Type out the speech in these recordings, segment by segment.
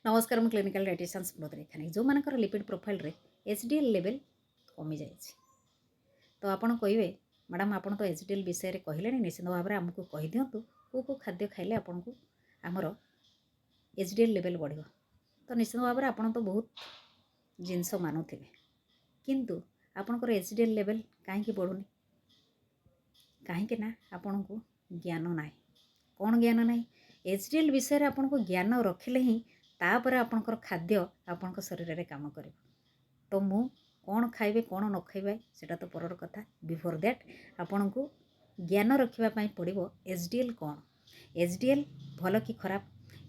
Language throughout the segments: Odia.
ନମସ୍କାର, ମୁଁ କ୍ଲିନିକାଲ ଡାଇଟିସିଆନ୍ ସ୍ମୃତି ରେଖା ନାୟକ। ଯେଉଁମାନଙ୍କର ଲିପିଡ଼ ପ୍ରୋଫାଇଲ୍ରେ ଏଚ୍ ଡି ଏଲ୍ ଲେଭେଲ୍ କମିଯାଇଛି, ତ ଆପଣ କହିବେ, "ମ୍ୟାଡ଼ାମ୍, ଆପଣ ତ ଏଚ୍ ଡି ଏଲ୍ ବିଷୟରେ କହିଲେଣି, ନିଶ୍ଚିତ ଭାବରେ ଆମକୁ କହିଦିଅନ୍ତୁ କେଉଁ କେଉଁ ଖାଦ୍ୟ ଖାଇଲେ ଆପଣଙ୍କୁ ଆମର ଏଚ୍ ଡି ଏଲ୍ ଲେଭେଲ୍ ବଢ଼ିବ।" ତ ନିଶ୍ଚିତ ଭାବରେ ଆପଣ ତ ବହୁତ ଜିନିଷ ମାନୁଥିବେ, କିନ୍ତୁ ଆପଣଙ୍କର ଏଚ୍ ଡି ଏଲ୍ ଲେଭେଲ୍ କାହିଁକି ବଢ଼ୁନି? କାହିଁକି ନା ଆପଣଙ୍କୁ ଜ୍ଞାନ ନାହିଁ। କ'ଣ ଜ୍ଞାନ ନାହିଁ? ଏଚ୍ ଡି ଏଲ୍ ବିଷୟରେ ଆପଣଙ୍କୁ ଜ୍ଞାନ ରଖିଲେ ହିଁ ତାପରେ ଆପଣଙ୍କର ଖାଦ୍ୟ ଆପଣଙ୍କ ଶରୀରରେ କାମ କରିବ। ତ ମୁଁ କ'ଣ ଖାଇବେ, କ'ଣ ନ ଖାଇବେ, ସେଇଟା ତ ପରର କଥା। ବିଫୋର୍ that ଆପଣଙ୍କୁ ଜ୍ଞାନ ରଖିବା ପାଇଁ ପଡ଼ିବ ଏଚ୍ ଡି ଏଲ୍ କ'ଣ, ଏଚ୍ ଡି ଏଲ୍ ଭଲ କି ଖରାପ,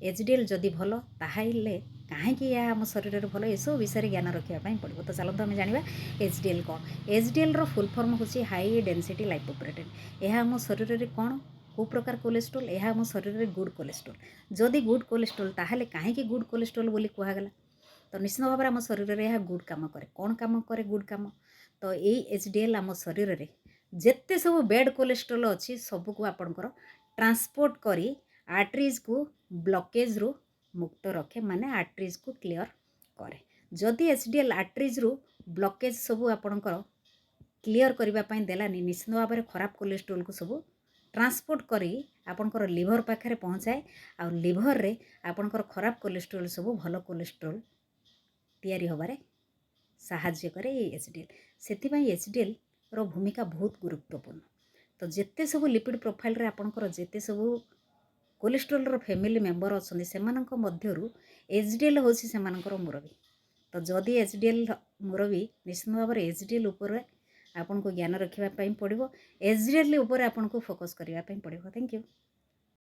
ଏଚ୍ ଡି ଏଲ୍ ଯଦି ଭଲ ତାହେଲେ କାହିଁକି ଏହା ଆମ ଶରୀରରେ ଭଲ, ଏସବୁ ବିଷୟରେ ଜ୍ଞାନ ରଖିବା ପାଇଁ ପଡ଼ିବ। ତ ଚାଲନ୍ତୁ ଆମେ ଜାଣିବା ଏଚ୍ ଡି ଏଲ୍ କ'ଣ। ଏଚ୍ ଡି ଏଲ୍ର ଫୁଲ୍ ଫର୍ମ ହେଉଛି ହାଇ ଡେନ୍ସିଟି ଲାଇପୋପ୍ରୋଟିନ୍। ଏହା ଆମ ଶରୀରରେ କ'ଣ, କେଉଁ ପ୍ରକାର କୋଲେଷ୍ଟ୍ରୋଲ୍? ଏହା ଆମ ଶରୀରରେ ଗୁଡ୍ କୋଲେଷ୍ଟ୍ରୋଲ୍। ଯଦି ଗୁଡ୍ କୋଲେଷ୍ଟ୍ରୋଲ୍, ତାହେଲେ କାହିଁକି ଗୁଡ୍ କୋଲେଷ୍ଟ୍ରୋଲ୍ ବୋଲି କୁହାଗଲା? ତ ନିଶ୍ଚିତ ଭାବରେ ଆମ ଶରୀରରେ ଏହା ଗୁଡ୍ କାମ କରେ। କ'ଣ କାମ କରେ ଗୁଡ୍ କାମ? ତ ଏଇ ଏଚ୍ ଡି ଏଲ୍ ଆମ ଶରୀରରେ ଯେତେ ସବୁ ବ୍ୟାଡ୍ କୋଲେଷ୍ଟ୍ରୋଲ୍ ଅଛି, ସବୁକୁ ଆପଣଙ୍କର ଟ୍ରାନ୍ସପୋର୍ଟ କରି ଆର୍ଟରିଜ୍କୁ ବ୍ଲକେଜ୍ରୁ ମୁକ୍ତ ରଖେ, ମାନେ ଆର୍ଟରିଜ୍କୁ କ୍ଲିଅର୍ କରେ। ଯଦି ଏଚ୍ ଡି ଏଲ୍ ଆର୍ଟରିଜ୍ରୁ ବ୍ଲକେଜ୍ ସବୁ ଆପଣଙ୍କର କ୍ଲିଅର୍ କରିବା ପାଇଁ ଦେଲାନି, ନିଶ୍ଚିତ ଭାବରେ ଖରାପ କୋଲେଷ୍ଟ୍ରୋଲ୍କୁ ସବୁ ଟ୍ରାନ୍ସପୋର୍ଟ କରି ଆପଣଙ୍କର ଲିଭର୍ ପାଖରେ ପହଞ୍ଚାଏ ଆଉ ଲିଭର୍ରେ ଆପଣଙ୍କର ଖରାପ କୋଲେଷ୍ଟ୍ରୋଲ୍ ସବୁ ଭଲ କୋଲେଷ୍ଟ୍ରୋଲ୍ ତିଆରି ହେବାରେ ସାହାଯ୍ୟ କରେ ଏଇ ଏଚ୍ ଡି ଏଲ୍। ସେଥିପାଇଁ ଏଚ୍ ଡି ଏଲ୍ର ଭୂମିକା ବହୁତ ଗୁରୁତ୍ୱପୂର୍ଣ୍ଣ। ତ ଯେତେ ସବୁ ଲିପିଡ଼ ପ୍ରୋଫାଇଲ୍ରେ ଆପଣଙ୍କର ଯେତେ ସବୁ କୋଲେଷ୍ଟ୍ରୋଲ୍ର ଫ୍ୟାମିଲି ମେମ୍ବର ଅଛନ୍ତି, ସେମାନଙ୍କ ମଧ୍ୟରୁ ଏଚ୍ ଡି ଏଲ୍ ହେଉଛି ସେମାନଙ୍କର ମୁରବୀ। ତ ଯଦି ଏଚ୍ ଡି ଏଲ୍ ମୁରବୀ, ନିଶ୍ଚିତ ଭାବରେ ଏଚ୍ ଡି ଏଲ୍ ଉପରେ ଆପଣଙ୍କୁ ଜ୍ଞାନ ରଖିବା ପାଇଁ ପଡ଼ିବ, ଏଚ୍ ଡି ଏଲ୍ ଉପରେ ଆପଣଙ୍କୁ ଫୋକସ୍ କରିବା ପାଇଁ ପଡ଼ିବ। Thank you.